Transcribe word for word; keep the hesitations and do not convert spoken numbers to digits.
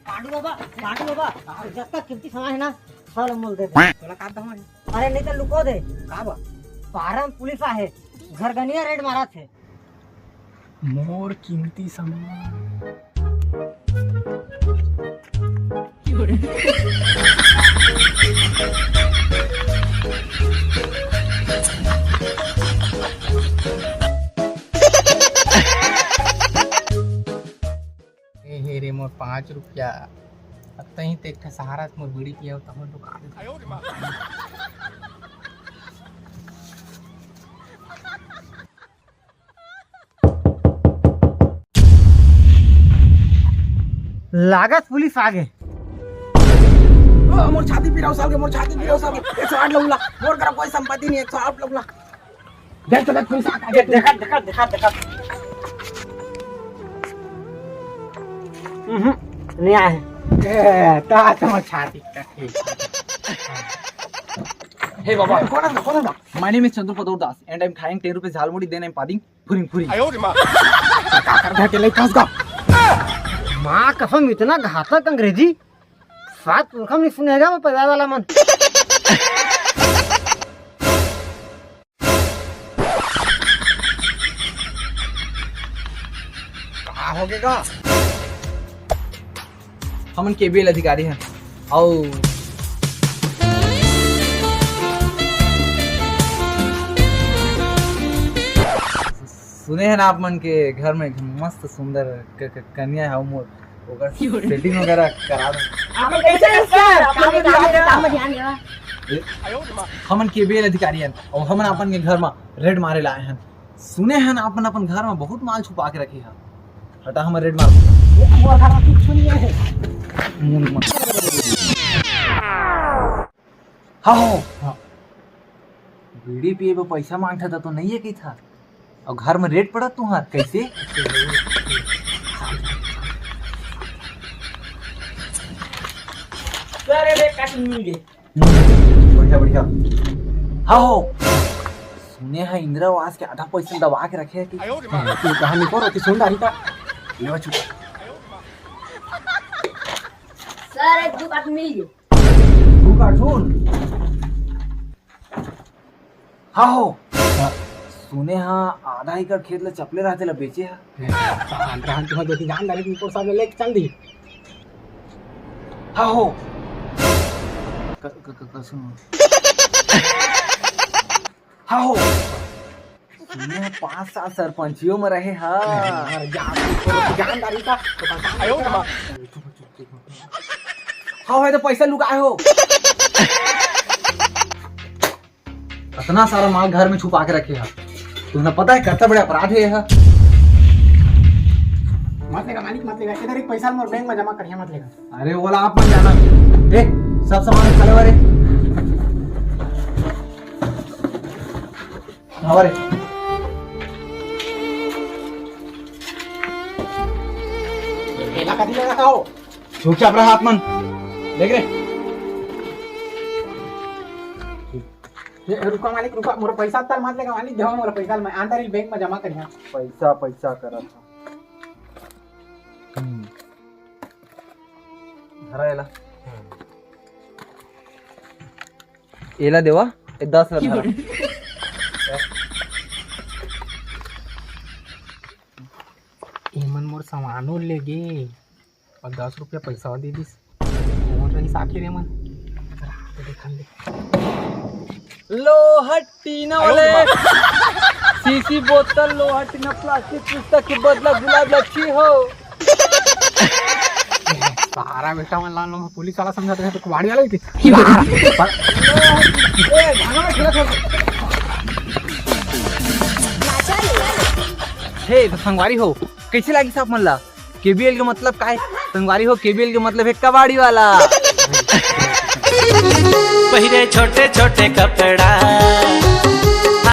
पांडू बाबा, पांडू बाबा, जतका कीमती सामान हे ना, सब मोला दे दे। तोला का दम हे? अरे नहीं तो लुको दे। का बा? बाहर म पुलिस आहे, घर गनिया रेड मारत हे। मोर कीमती सामान। ए हे रे मोर पाँच रुपया। अब तहीं ते एक ठा सहारा मोर बीड़ी पियाव तहन दुकान। लागत पुलिस आ गे। ओ, मोर छाती पिराव साल के, मोर छाती पिराव साल के। एक सौ आठ लगुला, मोर करा कोई संपत्ति नहीं, एक सौ आठ लगुला। देख तो, देख, पुलिस आ गे। देखा, देखा, देखा, देखा। हम्म, नहीं आए। ए, ता तो मोर छाती का ठीक। हे बाबा। कोन हे, कोन हे? My name is Chandru Pador Das and I'm trying ten rupees jhalmuri देने पादिंग। फुरिंग, फुरिंग। का कर दे के लइका उसका? माँ कसम, इतना घातक अंग्रेजी सात पुरखा में सुने गा मैं पैदा वाला मन। का हो गे गा? हमन केबीएल अधिकारी हन। अउ सुने हन आप मन के घर में एक मस्त सुंदर क-, क-, कन्या हे, अउ मोर ओकर सेटिंग वगैरह करा दो। आप लोग कैसे हैं सर? आप लोग ध्यान देवा। ए, हमन केबीएल अधिकारी हन, अउ हमन अपन के घर में रेड मारे ला आए हन। सुने हन आप मन अपन घर में बहुत माल छुपा के रखे हन। हटा, हमर रेड मार। मोर घर में कुछ नहीं है। हाँ, हो। हाँ। बीड़ी पिए बर पैसा मांगता था तो नहीं है की था। अउ घर में रेड पड़ा तुहार, कैसे? सर, ये देख, काट मिल गए। हम्म, बढ़िया, बढ़िया। हाँ हो। सुने हैं इंदिरा आवास के आधा पैसा दबा के रखे हैं कि? हाँ, तू कहानी को रोटी सुन डाली का? ले बच्चू। सर, एक दू काट मिल गए। दू कार्टून? हाँ हो। हाँ। सुने हाँ आधा एकड़ खेत ला चपले रहते ला बेचे हा। हाँ, रहन तुहां दो तीन जान डाले कि ऊपर सामने लेके चल दी। हाँ हो। क-, क-, क-, कसम। हाँ हो। सुने हा पाँच साल सरपंचियों में रहे हा। अरे यार, जान डाली का? तो परेशान आयो मत कर। हाँ, है तो पैसा लुकाए हो। इतना सारा माल घर में छुपा के रखे हा। तुम्हें पता है कितना बड़ा अपराध है यह? मत लेगा मालिक, मत लेगा। इधर एक पैसा मोर बैंक में जमा करिया, मत लेगा। अरे, ओला आप मत जाना। ए, सब सामान उठा ले रे। हाँ रे। एला कदी लेगा का हो? चुपचाप रहा आप मन। देख रे। ए, रुका मालिक, रुका। मोर पैसा तर मत लेगा मालिक, देवा मोर पैसा, मैं अंदर ही बैंक में जमा करिया। पैसा, पैसा करत हा। हम्म। धरा एला। एला देवा, ए दस ला धरा। एमन मोर सामानो ले गे और दस रुपया पैसा दे दिस। कौन रही साखी रे मन? देखन दे। लोहा टीना वाले। शीशी बोतल, लोहा टीना, प्लास्टिक, पुस्तक के बदला गुलाब लच्छी हो। सहारा बेटा मन लान लोग पुलिस वाला समझाते हैं तो कुबाड़ी वाला ही थी। हे, तो संगवारी हो, कैसे लागिस आप मन ला? केबीएल के मतलब का है? संगवारी हो, केबीएल के मतलब है कबाड़ी वाला। पहिरे छोटे छोटे कपड़ा।